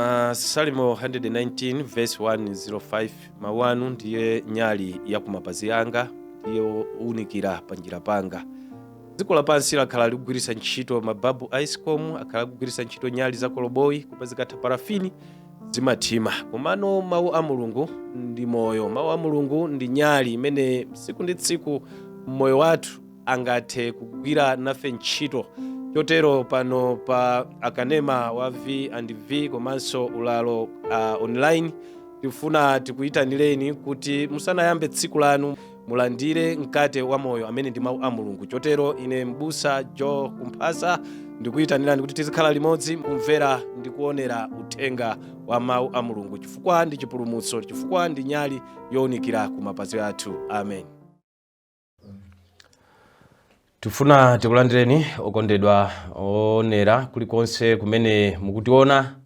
Masalimo 119 verse 105, mawu anu ndiye nyali ya kumapazi anga, ndiye uwunikira panjira panga. Dziko lapansi lakhala likugwiritsa ntchito mababu a escom, akhala akugwiritsa ntchito nyali za koloboyi, koma zikatha parafini zimathima. Komano mawu a Mulungu ndi moyo, mawu a Mulungu ndi nyali imene tsiku ndi tsiku mmoyo wathu angathe kugwira nafe ntchito. Chotero pano pa akanema wa V and V komanso ulalo online, tifuna tikuyitanireni kuti musanayambe tsiku lanu mulandire mkate wa moyo amene ndi mawu a Mulungu. Chotero ine mbusa Joe Kumphasa ndikuyitanirani kuti tizikhala limodzi kumvera ndi kuonera uthenga wa mawu a Mulungu, chifukwa ndi chipulumutso, chifukwa ndi nyali yowunikira ku mapazi athu. Amen. Tifuna tikulandireni okondedwa oonera kulikonse kumene mukutiona,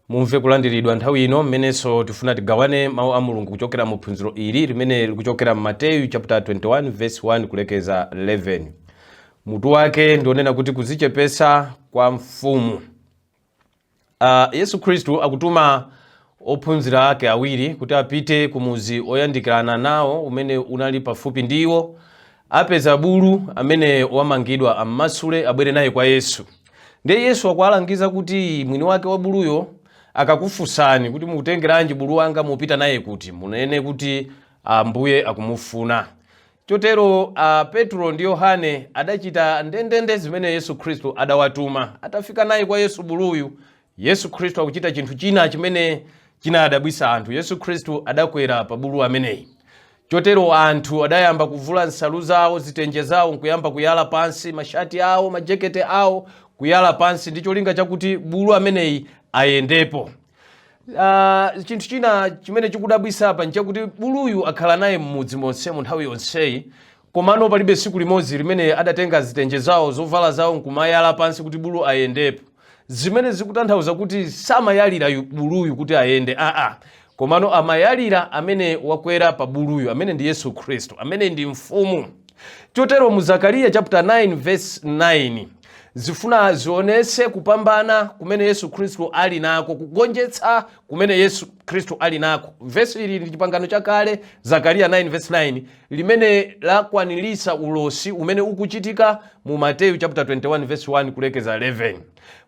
mumve kulandiridwa nthawi ino mmenenso tifuna tigawane mawu a Mulungu kuchokera mu phunziro ili limene likuchokera mu Mateyu chapter 21 verse 1 kulekeza 11. Mutu wake ndionena kuti kuzichepesa kwa mfumu. Yesu Khristu akutuma ophunzira ake awiri kuti apite ku muzi oyandikirana nawo umene unali pafupi ndi iwo, apeza bulu amene wamangidwa, ammasule, abwere naye kwa Yesu. Ndiye Yesu akuwalangiza kuti mwini wake wa buluyo akakufunsani kuti mukutengeranji bulu wanga, mupita naye kuti, munene kuti Ambuye akumufuna. Chotero Petro ndi Yohane adachita ndendende zimene Yesu Khristu adawatuma. Atafika naye kwa Yesu buluyu, Yesu Khristu akuchita chinthu china chimene chinadabwisa anthu. Yesu Khristu adakwera pa bulu ameneyi. Chotero anthu adayamba kuvula nsalu zawo, zitenje zawo, nkuyamba kuyala pansi, mashati awo, majekete awo, kuyala pansi ndi cholinga chakuti bulu ameneyi ayendepo. Chinthu china chimene chikudabwisa apa nchakuti buluyu akhala naye mmudzi monse mu nthawi yonseyi, komano palibe tsiku limodzi limene adatenga zitenje zawo, zovala zawo, nkumayala pansi kuti bulu ayendepo, zimene zikutanthauza kuti samayalira buluyu kuti ayende, aa, komano amayalira amene wakwera pa buluyu, amene ndi Yesu Khristu, amene ndi mfumu. Chotero mu Zakariya chapter 9 verse 9 zifuna zionetse kupambana kumene Yesu Khristu ali nako, kugonjetsa kumene Yesu Khristu ali nako. Vesi ili ndi Chipangano Chakale, Zakariya 9 verse 9, limene lakwanirisa ulosi umene ukuchitika mu Mateyu chapter 21 verse 1 kulekeza 11.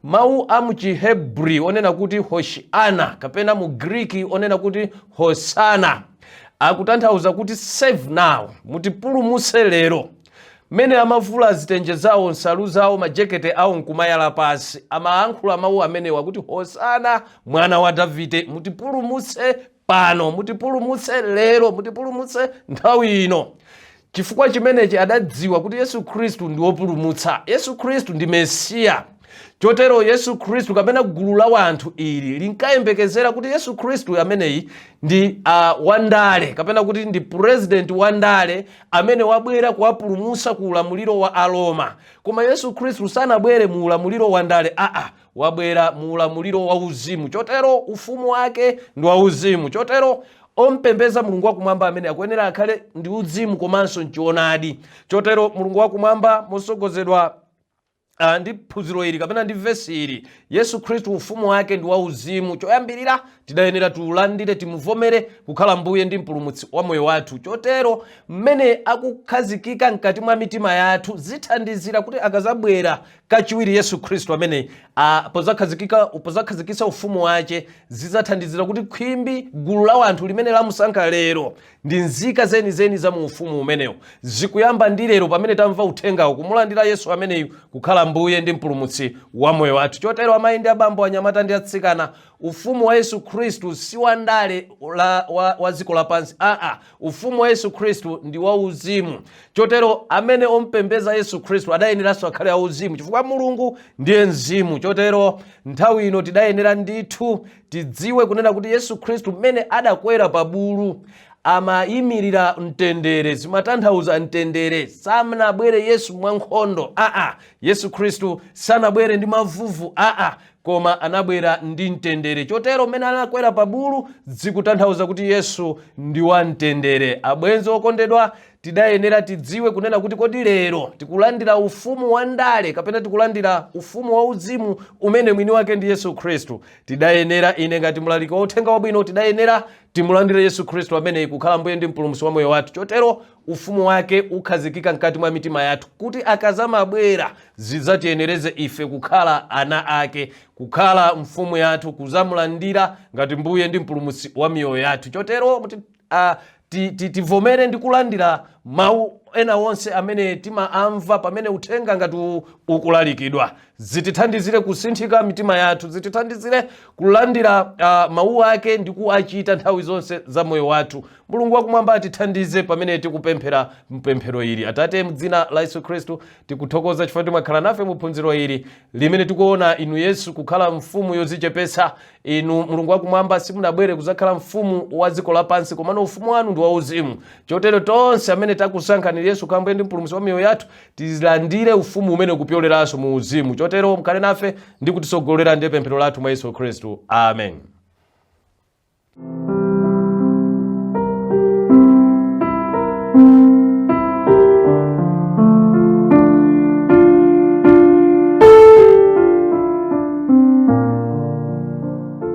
Mawu a mu Chihebri onena kuti Hoshiana kapena mu Griki onena kuti Hosana akutanthauza kuti save now, mutipulumutse lero. Mmene amavula zitenje zawo, nsalu zawo, majekete awo, nkumayala pansi, amayankhula mawu amenewa kuti Hosana mwana wa Davide, mutipulumutse pano, mutipulumutse lero, mutipulumutse nthawi ino. Chifukwa chimenechi adadziwa kuti Yesu Khristu ndi wopulumutsa, Yesu Khristu ndi Mesiya. Chotero Yesu Khristu kapena gulu la wanthu ili linkayembekezera kuti Yesu Khristu ameneyi ndi wandale kapena kuti ndi purezidenti wandale amene wabwera kuwapulumutsa ku ulamuliro wa Aroma. Koma Yesu Khristu sanabwere mu ulamuliro wandale, aa, wabwera mu ulamuliro wa uzimu. Chotero ufumu wake ndi wauzimu. Chotero ompembeza Mulungu wakumwamba amene akuyenera akhale ndi uzimu komanso mchionadi. Chotero Mulungu wakumwamba mosogozedwa ndi phunziro ili kapena ndi vesi ili, Yesu Khristu ufumu wake ndi wauzimu. Choyambirira tidayenera tiulandire, timuvomere kukhala mbuye ndi mpulumutsi wa moyo wathu. Chotero mmene akukhazikika mkati mwa mitima yathu zithandizira kuti akazabwera kachiwiri Yesu Khristu amene pozakhazikitsa ufumu wace, zidzathandizira kuti khwimbi, gulu la wanthu limene lamusankha lero, ndi nzika zenizeni za mu ufumu umenewo. Zikuyamba ndi lero pamene tamva uthengawo, kumulandira Yesu ameneyu kukhala mbuye ndi mpulumutsi wa moyo wathu. Chotero amayi ndi abambo, anyamata ndi atsikana, ufumu wa Yesu Khristu si wandale wa dziko lapansi, aa, ufumu wa Yesu Khristu ndi wauzimu. Chotero amene ompembeza Yesu Khristu adayeneranso akhale auzimu, chifukwa Mulungu ndiye mzimu. Chotero nthawi ino tidayenera ndithu tidziwe kunena kuti Yesu Khristu mmene adakwera pa bulu amayimirira mtendere, zimatanthauza mtendere. Sanabwere Yesu mwankhondo, aa, Yesu Khristu sanabwere ndi mavuvu, aa, koma anabwera ndi mtendere. Chotero mmene anakwera pa bulu zikutanthauza kuti Yesu ndi wamtendere. Abwenzi okondedwa, Tidayenera tidziwe kunena kuti kodi lero tikulandira ufumu wa ndale kapena tikulandira ufumu wa uzimu umene mwini wake ndi Yesu Khristu. Tidayenera, ine ngati mlaliki wa uthenga wabwino, tidayenera timulandire Yesu Khristu ameneyi kukhala Mbuye ndi Mpulumutsi wa moyo wathu. Chotero ufumu wake ukhazikika mkati mwa mitima yathu, kuti akazamabwera zidzatiyenereze ife kukhala ana ake, kukhala mfumu yathu, kuzamulandira ngati Mbuye ndi Mpulumutsi wa miyoyo yathu. Chotero tivomere ndi kulandira mawu ena onse amene timaamva pamene uthenga ngati ukulalikidwa. Zitithandizire kusinthika mitima yathu, zitithandizire kulandira mawu ake ndi kuachita nthawi zonse za moyo wathu. Mulungu wakumwamba atithandize pamene tikupemphera mpemphero ili. Atate, mdzina la Yesu Khristu, tikuthokoza chifukwa timakhala nafe mu phunziro ili limene tikuona inu Yesu kukhala mfumu yodzichepetsa. Inu Mulungu wakumwamba simunabwere kuzakhala mfumu wa dziko lapansi, komano ufumu wanu ndi wauzimu. Chotero tonse amene takusankhani Yesu kukhala Mbuye ndi Mpulumutsi wa miyoyo yathu, tilandire ufumu umene ukupyoleranso mu uzimu. Chotero mukhale nafe ndi kutisogolera, ndiye pemphero lathu mwa Yesu Khristu, amen.